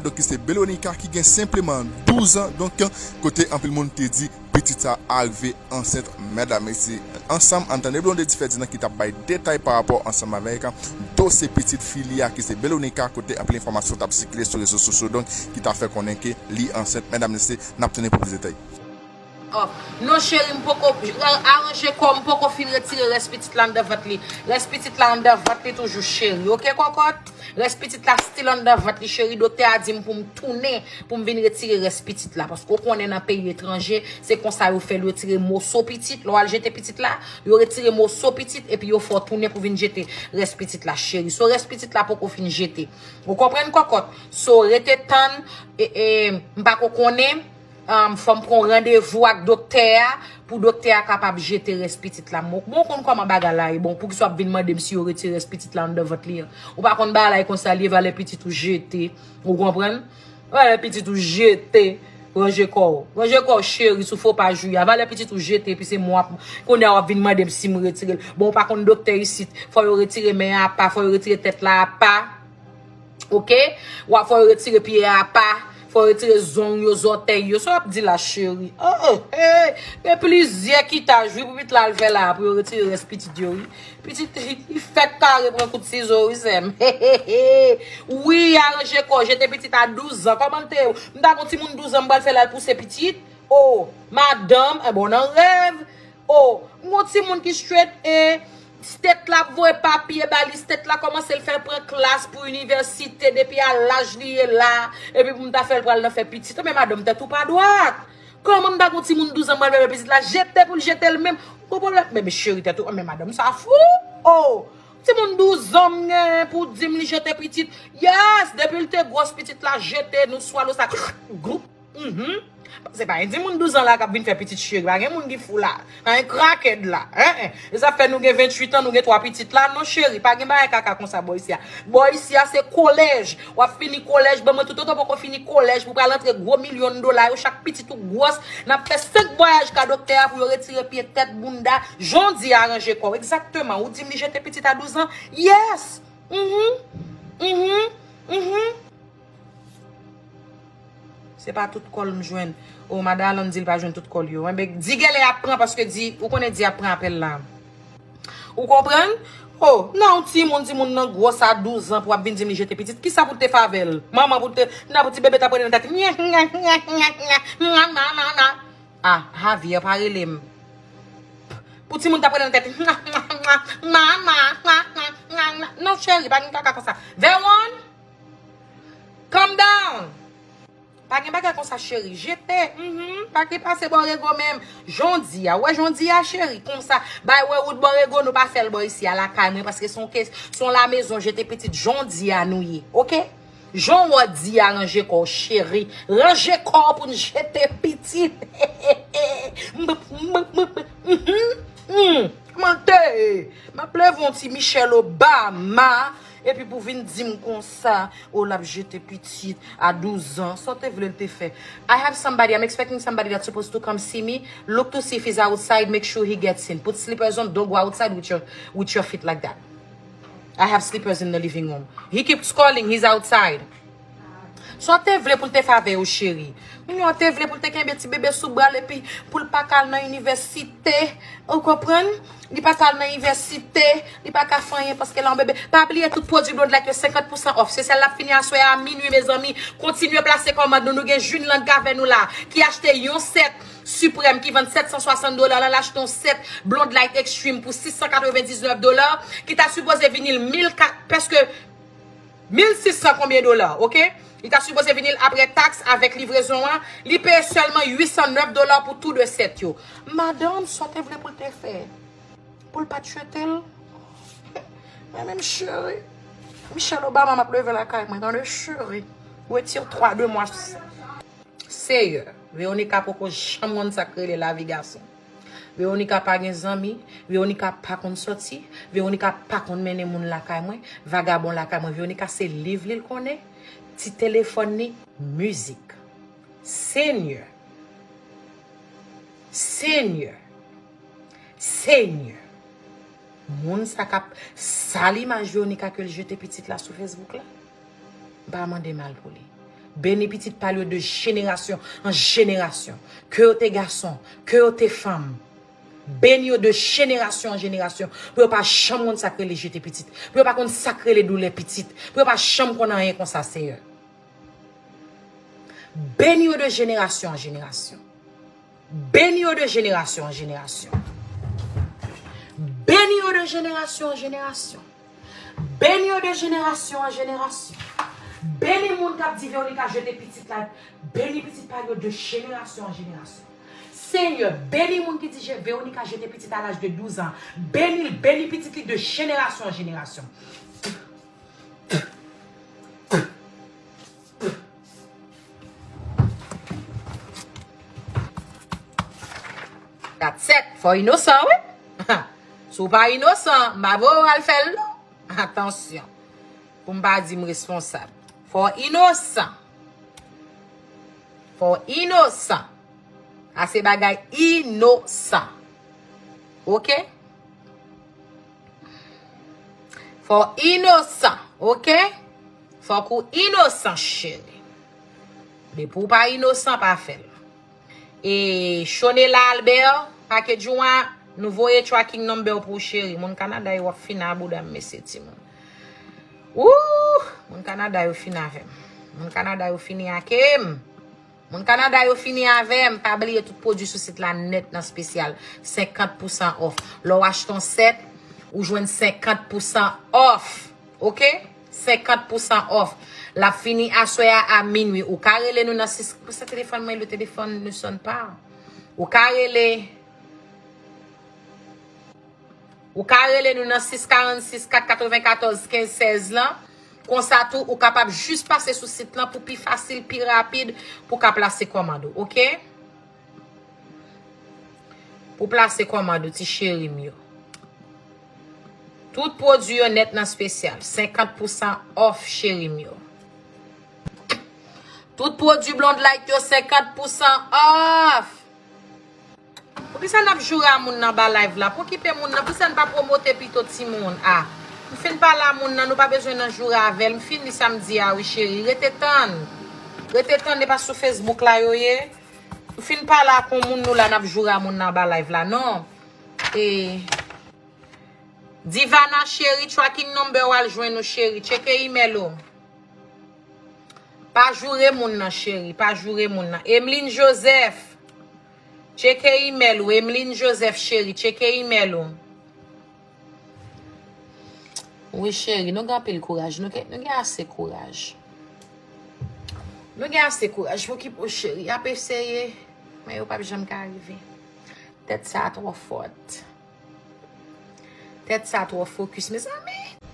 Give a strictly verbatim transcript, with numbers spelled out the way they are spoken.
Donk, ki se Belonica, ki gen senpleman douz an. Donk, kote anpil moun te di pitit sa a rive ansent, medam, mesye. Ansanm, ann tande Blondedy Ferdinand ki t ap bay detay pa rapò ansanm avèk dosye pitit fi li a, ki se Belonica, kote anpil enfòmasyon t ap sikile sou rezo sosyo, donk, ki ta fè konnen ke li ansent, medam, mesye, n ap tounen pou plis detay. Oh, non, cheri, m poko aranje kò, m poko fin retire rès pitit la anndan vant li. Rès pitit la anndan vant li toujou, cheri. Oke, kòkòt? Rès pitit la still anndan vant li, cheri. Doktè a di m pou m tounen, pou m vin retire rès pitit la. Paske w konnen nan peyi etranje, se konsa yo fè l, yo retire moso pitit. Lè w al jete pitit la, yo retire moso pitit, epi yo fè w tounen pou vin jete rès pitit la, cheri. So, rès pitit la poko fin jete. Ou konprann, kòkòt? So, rete tann, e, e, m pako konnen, um, fò m pran yon randevou ak doktè a, pou doktè a kapab jete rès pitit la. Bon, bon, ou konn kòman bagay la ye. Bon, poukisa w ap vin mande m si yo retire rès pitit la anndan vant li an? Ou pa konn bagay la ye konsa li ye, valè pitit ou jete. Ou konprann? Valè pitit ou jete. Ranje kò w. Ranje kò w, cheri, sou fo paj ou ye a. Valè pitit ou jete, epi se mwen w ap, kounye a w ap vin mande m si m retire l. Bon, ou pa konn doktè isit. Fò yo retire men an apa, fò yo retire tèt la apa. Oke? W ap fò yo retire pye a apa, fò yo retire zong yo, zòtèy yo. Sa w ap di la, cheri? Oh, oh, hey. Gen plizyè kitaj, wi, pou pitit la al fè la, pou yo retire rès pitit yo, wi. Pitit, li fèk kare pran kout sizo, wi, sè m. Wi, aranje kò, jete pitit a douz an. Kòman l te ye? M ta gon timoun douz an, m pral fè l al pouse pitit? Oh, madanm, e bon, nan rèv. Oh, m gon timoun ki straight, e, state la ap voye papye ba li, state la kòmanse l fè l pran klas pou inivèsite depi a laj li ye la, epi pou m ta fè l pral nan fè pitit. Men madanm, tèt ou pa dwat. Kòman m ta gon timoun douz an m pral fè pitit la, jete pou l jete l menm. Ou konprann? Men, men cheri, tèt ou, men madanm sa fou. Oh, timoun douz an m genyen pou di m li jete pitit. Yes, depi l te gwòs pitit la jete, nou swallow sa. Group. Mhm. Se pa yon timoun douz an la k ap vin fè pitit, cheri. Pa gen moun ki fou la. Pa gen crackhead la. Hein, hein. E sa fè nou gen venntuit an, nou gen twa pitit la. Non, cheri, pa gen bagay kaka konsa bò isi a. Bò isi a se kolèj. W ap fini kolèj, ban mwen tout otan poko fini kolèj pou pral antre gwo milyon dola yo. Chak pitit ou gwòs, n ap fè senk vwayaj ka doktè a pou yo retire pye, tèt, bounda. Jan w di a, ranje kò w. Egzakteman. Ou di m li jete pitit a douz an? Yes. Mhm. Mhm. Mhm. Se pa tout kòl m jwenn. O, madan Alan di l pa jwenn tout kòl yo. Enben, di genlè y ap pran paske di, ou konnen di ap pran apèl la. Ou konprann? O, nan yon timoun, timoun nan gwòs a douz an pou ap vin di m li jete pitit. Kisa pou l te fè avè l? Manman pou l te, nan pou ti bebe t ap rele nan tèt. Nya, nya, nya, nya, nya, nya, nya, nya, nya. A, Javier pa rele m. Pou timoun t ap rele nan tèt. Nya, nya, nya, nya, nya, nya, nya, nya. Non, cheri, pa gen kaka konsa. Veron! Calm down! Pa gen bagay konsa, cheri. Jete. Mhm. Pa gen pase bò rego menm. Jan w di a. Ou wè jan w di a, cheri. Konsa. Bay wè wout bò rego, nou pa fè l bò isi a lakay mwen, paske se yon kes, se yon lamezon jete pitit. Jan w di a nou ye. Oke? Jan w di a, ranje kò w, cheri. Ranje kò w pou n jete pitit. Mhm. Mhm. Kòman l te ye? M ap leve yon ti Michelle Obama. Epi pou vin di m konsa, o, l ap jete pitit a douz an. Sa w te vle l te fè? I have somebody, I'm expecting somebody that's supposed to come see me. Look to see if he's outside, make sure he gets in. Put slippers on, don't go outside with your, with your feet like that. I have slippers in the living room. He keeps calling, he's outside. Sa w te vle pou l te fè avè yo, cheri? Kounya w te vle pou l te kenbe ti bebe sou bra l epi pou l pa ka al nan inivèsite. Ou konprann? Li pa ka al nan inivèsite, li pa ka fè anyen paske l an bebe. Pa bliye tout pwodui Blonde Light yo senkant pousan off. Se sèl l ap fini aswè a minui, mezanmi. Kontinye plase kòmand nou. Nou gen Juneland k avè nou la, ki achte yon sèt Supreme ki vann sèt san swasant dola la, l achte yon sèt Blonde Light Extreme pou sis san katrevendiznèf dola, ki ta sipoze vini l mil kat, prèske mil sis san konbyen dola, oke? Li ta sipoze vini l apre taks avèk livrezon an. Li peye sèlman uit san nèf dola pou tou de sèt yo. Madanm, sa w te vle pou l te fè? Pou l pa t jete l? Men menm cheri. Michelle Obama, m ap leve lakay mwen, tande cheri. Retire twa de mwa. Seyè, Veronica poko janm konn sa k rele lavi gason. Veronica pa gen zanmi, Veronica pa konn sòti, Veronica pa konn mennen moun lakay mwen, vagabon lakay mwen. Veronica se liv li l konnen, ti telefòn li, mizik. Senyè. Senyè. Senyè. Moun sa k ap sal imaj Veronica ke l jete pitit la sou Facebook la. M pa mande mal pou li. Beni pitit pa l yo de jenerasyon an jenerasyon. Ke yo te gason, ke yo te fanm. Beni yo de jenerasyon an jenerasyon. Pou yo pa janm konn sa k rele jete pitit. Pou yo pa konn sa k rele doulè pitit. Pou yo pa janm konn anyen konsa, Seyè. Beni yo de jenerasyon an jenerasyon. Beni yo de jenerasyon an jenerasyon. Beni yo de jenerasyon an jenerasyon. Beni yo de jenerasyon an jenerasyon. Beni moun k ap di Veronica jete pitit la. Beni pitit pa yo de jenerasyon an jenerasyon. Seyè, beni moun ki di je- Veronica jete pitit a laj de douz an. Beni l, beni pitit li de jenerasyon an jenerasyon. That's it. Fò w inosan, wi. Si w pa inosan, m pa voye w al fè l, non. Atansyon. Pou m pa di m responsab. Fò w inosan. Fò w inosan. Sa se bagay inosan. Oke? Fò w inosan, oke? Fòk ou inosan, cheri. Depi w pa inosan, pa fè l. E Chonela Albert, package ou a, nou voye tracking number pou w, cheri. Moun Kanada yo ap fin a bouda m, mesye timoun. Wouh! Moun Kanada yo fin avè m. Moun Kanada yo fini ake m. Moun Kanada yo fini avè m. Pa bliye tout pwodui sou sit la nèt nan espesyal. Senkant pousan off. Lè w achte yon sèt, ou jwenn senkant pousan off. Oke? Senkant pousan off. L ap fini aswè a, a minwi. Ou ka rele nou nan sis, pou sa telefòn mwen, le téléphone ne sonne pas. Ou ka rele, ou ka rele nou nan sis karannsis kat katrevenkatòz kenz sèz lan. Konsa tou, ou kapab jis pase sou sit lan pou pi fasil, pi rapid, pou ka plase kòmand ou, oke? Pou plase kòmand ou, ti cheri m yo. Tout pwodui yo nèt nan espesyal, senkant pousan off, cheri m yo. Tout pwodui Blonde Light yo, senkant pousan off. Poukisa n ap joure a moun nan ba live la? Pokipe moun nan, poukisa n pa pwomote pito timoun a? M fin pale a moun nan, nou pa bezwen nan joure avè l. M fin li sa m di a wi, cheri. Rete tann. Rete tann, e pa sou Facebook la yo ye. M fin pale ak yon moun, nou la n ap joure a moun nan ba live la. Non. E Divana cheri, tracking number w al jwenn ou, cheri. Tcheke email ou. Pa joure moun nan, cheri. Pa joure moun nan. Emeline Joseph. Tcheke email ou. Emeline Joseph, cheri. Tcheke email ou. Wi, cheri, nou gen anpil kouraj. Nou gen, nou gen ase kouraj. Nou gen ase kouraj pou ki pou cheri. Y ap eseye, men yo p ap janm ka rive. Tèt sa twò fòt. Tèt sa twò fokis, mezanmi.